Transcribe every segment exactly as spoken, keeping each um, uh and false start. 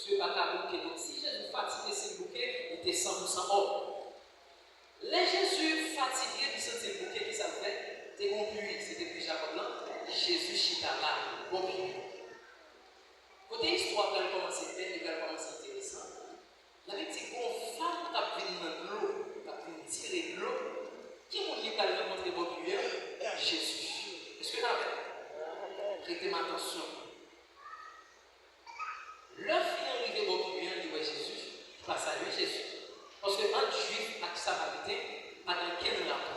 Bondye pa ka bouke. Donk, si Jezi fatige, si l bouke, li te san pou san òm. Lè Jezi fatige, li santi l bouke, ki sa l fè? Te gen yon pwi, se te pwi Jakòb lan, Jezi chita la, bò pwi a. Kote istwa pral kòmanse bèl, li pral kòmanse enteresan. Labib di gen yon fanm k ap vin nan dlo, k ap vin tire dlo. Ki moun li pral rankontre bò pwi a? Jezi. Èske n avè m? Prete m atansyon. Lè fi an rive bò pwi an, li wè Jezi, li pa salye Jezi. Paske ant Jwif ak Samariten pa gen okenn rapò.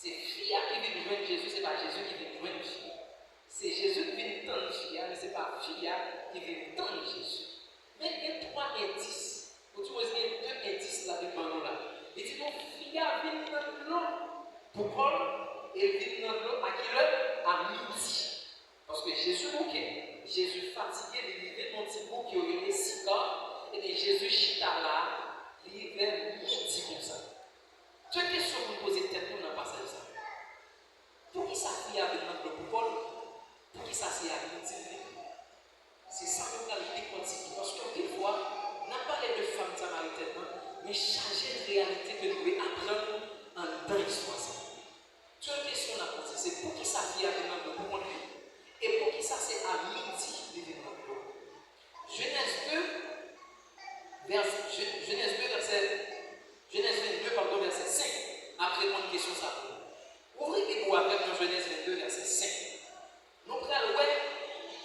Se fi a ki vin jwenn Jezi, se pa Jezi ki vin jwenn fi a. Se Jezi ki vin tann fi a, men se pa fi a ki vin tann Jezi. Men gen twa endis, oudimwens gen de endis Labib ban nou la. Li di nou fi a vin nan dlo pou kò l, e l vin nan dlo a kilè? A midi. Paske Jezi bouke, Jezi fatige, li rive nan yon ti bouk yo rele Sika, ebyen Jezi chita la, li vè midi konsa. De kesyon pou n poze tèt nou nan pasaj sa. Poukisa fi a vin nan dlo pou kò l? Poukisa se a midi l vini? Se sa nou pral dekòtike. Paske anpil fwa, n ap pale de fanm samaritèn nan, men chaje reyalite ke nou dwe aprann anndan istwa sa. Sèl kesyon n ap poze, se poukisa fi a vin nan dlo pou kont li? E poukisa se a midi li vin nan dlo? Jenèz de, vèsè, Je- Jenèz de, vèsè, Jenèz vennde, padon, vèsè senk, ap reponn kesyon sa pou nou. Ouvri Bib ou avè m nan Jenèz vennde, vèsè senk. Nou pral wè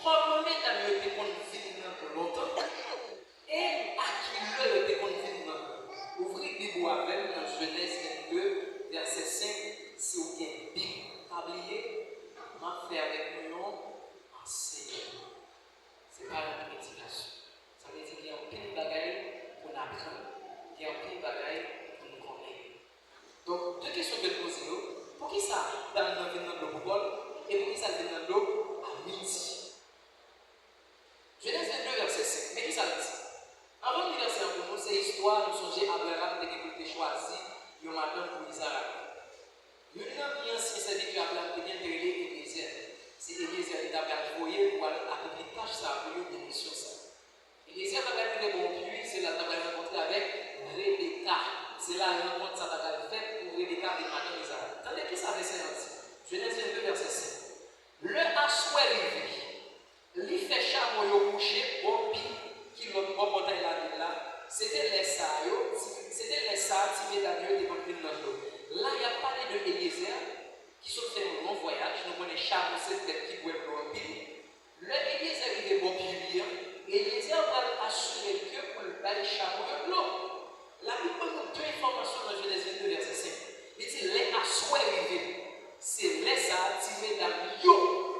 kòman medam yo te konn vin nan dlo lontan e a kilè yo te konn vin nan dlo. Ouvri Bib ou avè m nan Jenèz vennde, vèsè senk, si w gen Bib. Pa bliye, m ap fè avèk nou yon ansèyman. Se pa yon predikasyon. Sa vle di gen anpil bagay pou n aprann, gen anpil bagay pou n konnen. Donk, de kesyon ke n poze yo, poukisa dam nan vin nan dlo pou kò l, e poukisa l vin nan dlo a midi? Jenèz vennde, vèsè senk, men kisa l di? Anvan m li vèsè an pou nou, se istwa, nou sonje Abraram te gen pou l te chwazi yon madanm pou Izarak. Youn nan pi ansyen sèvitè Abraram te gen te rele Elyezer. Se Elyezer li ta pral voye pou al akonpli tach sa a pou yo, misyon sa a. Elyezer ta pral rive bò yon pwi, se la l ta pral rankontre avèk Rebeka. Se la rankont sa ta pral fèt pou Rebeka vin madanm Izarak. Tande kisa vèsè an di. Jenèz vennde, vèsè senk. Lè aswè rive, li fè chamo yo kouche bò pi ki lòt bò pòtay lavil la. Se te lè sa a yo, ti- se te lè sa a ti medam yo te konn vin nan dlo. La y ap pale de Elyezer ki sot fè yon long vwayaj. Nou konnen chamo se bèt ki bwè dlo anpil. Lè Elyezer rive bò pwi an, Elyezer pral asire l ke pou l bay chamo yo dlo. Labib ban nou de enfòmasyon nan Jenèz vennde, vèsè senk. Li di, lè aswè rive, se lè sa a ti medam yo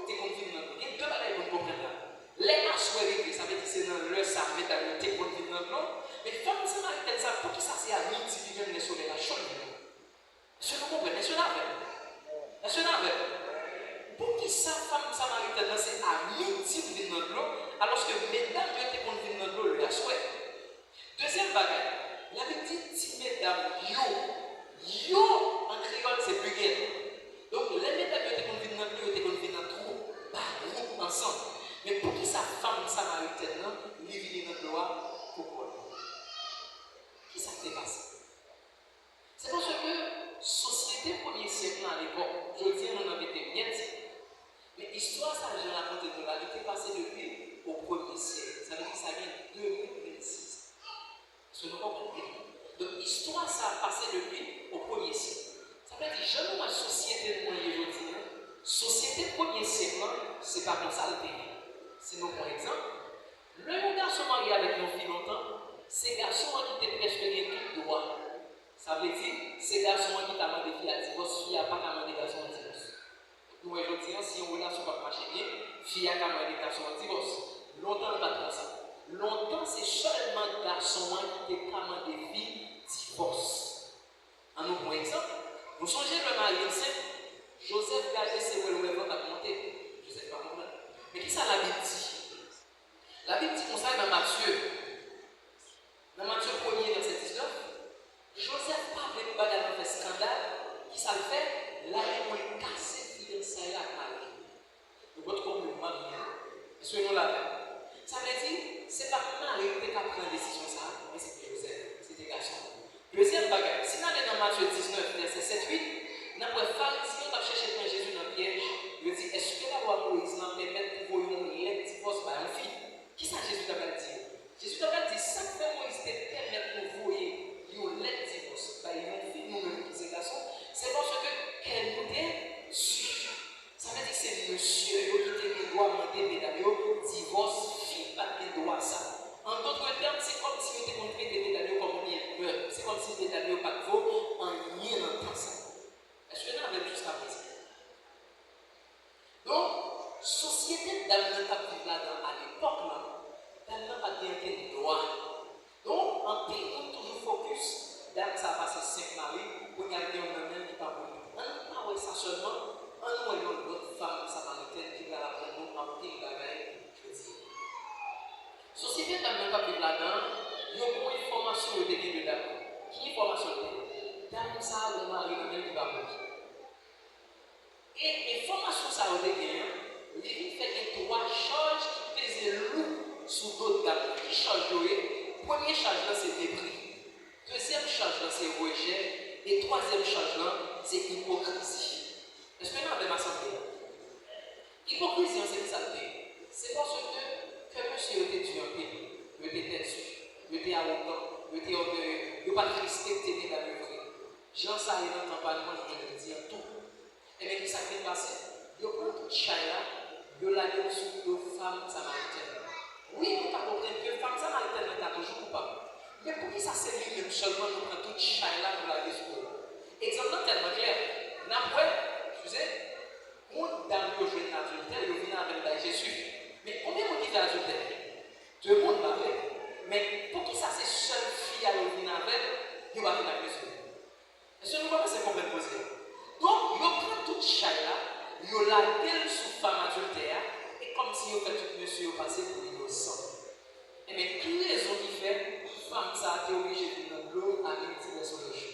te konn vin nan dlo. Gen de bagay pou n konprann la. Lè aswè rive, sa vle di se nan lè sa a medam yo te konn vin nan dlo. Men fanm samaritèn sa a, poukisa se a midi li menm lè solèy la cho li vini? Èske nou konprann? Èske n avè m? Èske n avè m? Poukisa fanm samaritèn nan se a midi l vin nan dlo, alòske medam yo te konn vin nan dlo lè aswè? Dezyèm bagay, Labib di ti medam yo. Yo, an kreyòl, se pliryèl. Donk, lè medam yo te konn vin nan dlo, yo te konn vin an twoup, pa gwoup, ansanm. Men poukisa fanm samaritèn nan, li vini nan dlo a pou kò l? Kisa k te pase? Se paske sosyete premye syèk lan alepòk, jodi a nou nan venteyinyèm syèk. Men istwa sa a, jan l rakonte nou la, li te pase depi o premye syèk. Sa vle di sa gen de mil vennsis. Èske nou konprann byen? Donk, istwa sa a pase depi o premye syèk. Sa vle di, jan nou wè sosyete nou an ye jodi a, sosyete premye syèk lan, se pa konsa l te ye. Si nou pran egzanp, lè yon gason marye avèk yon fi lontan, se gason an ki te prèske gen tout dwa. Sa vle di, se gason an ki ka mande fi a divòs, fi a pa ka mande gason an divòs. Nou wè jodi a, si yon relasyon p ap mache byen, fi a ka mande gason an divòs. Lontan, l pa t konsa. Lontan, se sèlman gason an ki te ka mande fi divòs. Ann nou pran egzanp. Nou sonje lè Mari ansent, Jozèf gade se wè lwèv lan t ap monte. Jozèf pa konprann. Men kisa Labib di? Labib di konsa nan Matye, nan Matye premye, vèsè diznèf, Jozèf pa vle pou bagay lan fè eskandal, kisa l fè? L ale pou l kase fiyansay la ak Mari. Nou pa t konprann marye a. Èske nou la avè m? Sa vle di, Se pa t Mari ki te ka pran desizyon sa a, men se te Jozèf, se te gason l. Dezyèm bagay, si n ale nan Matye diznèf, vèsè sèt, uit, n ap wè Farizyen yo t ap chèche pran Jezi nan pyèj. Yo di, èske lalwa Moyiz lan pèmèt pou voye yon lèt divòs bay yon fi? Kisa Jezi ta pral di yo? Jezi ta pral di, sa k fè Moyiz te pèmèt nou voye yon lèt divòs bay yon fi, nou menm ki se gason, se paske kè nou te di. Sa vle di se mesye yo ki te gen dwa mande medam yo divòs, fi pa t gen dwa sa. An dòt tèm, se kòmsi yo te konn trete medam yo kòm yon byen nèb. Se kòmsi medam yo pa t vo anyen nan tan sa. Èske n avè m jiskaprezan? Donk, sosyete dam nan t ap viv ladan alepòk lan, dam nan pa t gen okenn dwa. Donk, anpil moun toujou fokis, dam sa a pase senk mari, kounye a l gen youn nan men l ki pa pou li. Ann pa wè sa sèlman, ann wè yon lòt fanm samaritèn ki pral aprann nou anpil bagay jodi a. Sosyete dam nan k ap viv ladan an, yo gen yon enfòmasyon yo te gen de dam nan. Ki enfòmasyon l te gen? Dam sa a gen yon mari nan men l ki pa pou li. E enfòmasyon sa yo te gen an, li vin fè gen twa chaj ki peze lou sou do dam nan. Ki chaj yo ye? Premye chaj lan se mepri. Dezyèm chaj lan se rejè. E twazyèm chaj lan se ipokrizi. Èske n avè m asanble a? Ipokrizi an se kisa l te ye? Se paske kè mesye yo te di anpil, yo te tèti, yo te awogan, yo te ògeye, yo pa t respekte medam yo vre. Jan sa ye nan tan pa nou an, jounen jodi a tou. Ebyen, kisa k vin pase? Yo pran tout chay la, yo lage l sou do fanm samaritèn nan. Wi, nou ka konprann ke fanm samaritèn nan ka toujou koupab. Men poukisa se li menm sèlman nou pran tout chay la nou lage sou do l? Egzanp lan tèlman klè. N ap wè, eskize, yon dam yo jwenn adiltè, yo vin avè l bay Jezi. Men konbyen moun ki fè adiltè? De moun, pa vre? Men poukisa se sèl fi a yo vin avè l, yo pa vin ak mesye? Èske nou kòmanse konprann koze a? Donk, yo pran tout chay la, yo lage l sou fanm adiltè a, e kòmsi yo fè tout mesye yo pase pou inosan. Ebyen, ki rezon ki fè fanm sa a te oblije vin nan dlo a midi lè solèy cho?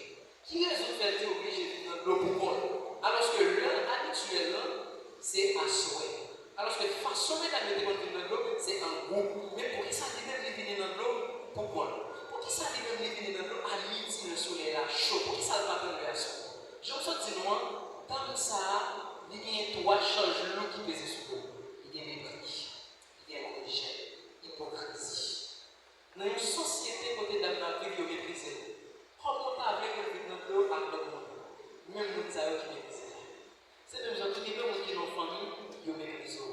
Ki rezon fè l te oblije vin nan dlo pou kò l? Alòske lè abityèl lan, se aswè. Alòske fason medam yo te konn vin nan dlo, se an gwoup. Men poukisa li menm li vini nan dlo pou kò l? Poukisa li menm li vini nan dlo a midi lè solèy la cho? Poukisa l pa tann lè a sou? Jan m sot di nou an, dam sa a, li genyen twa chaj lou ki peze sou do l. Li gen mepri, li gen rejè, ipokrizi. Nan yon sosyete kote dam nan ap viv, yo meprize l. Kòman w ta vle pou l vin nan dlo ak lòt moun? Menm moun sa yo ki meprize l la. Se menm jan tou gen de moun ki nan yon fanmi, yo meprize w,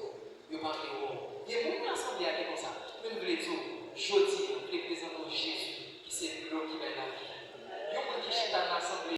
yo pa vle wè w. Gen moun nan asanble a ki konsa.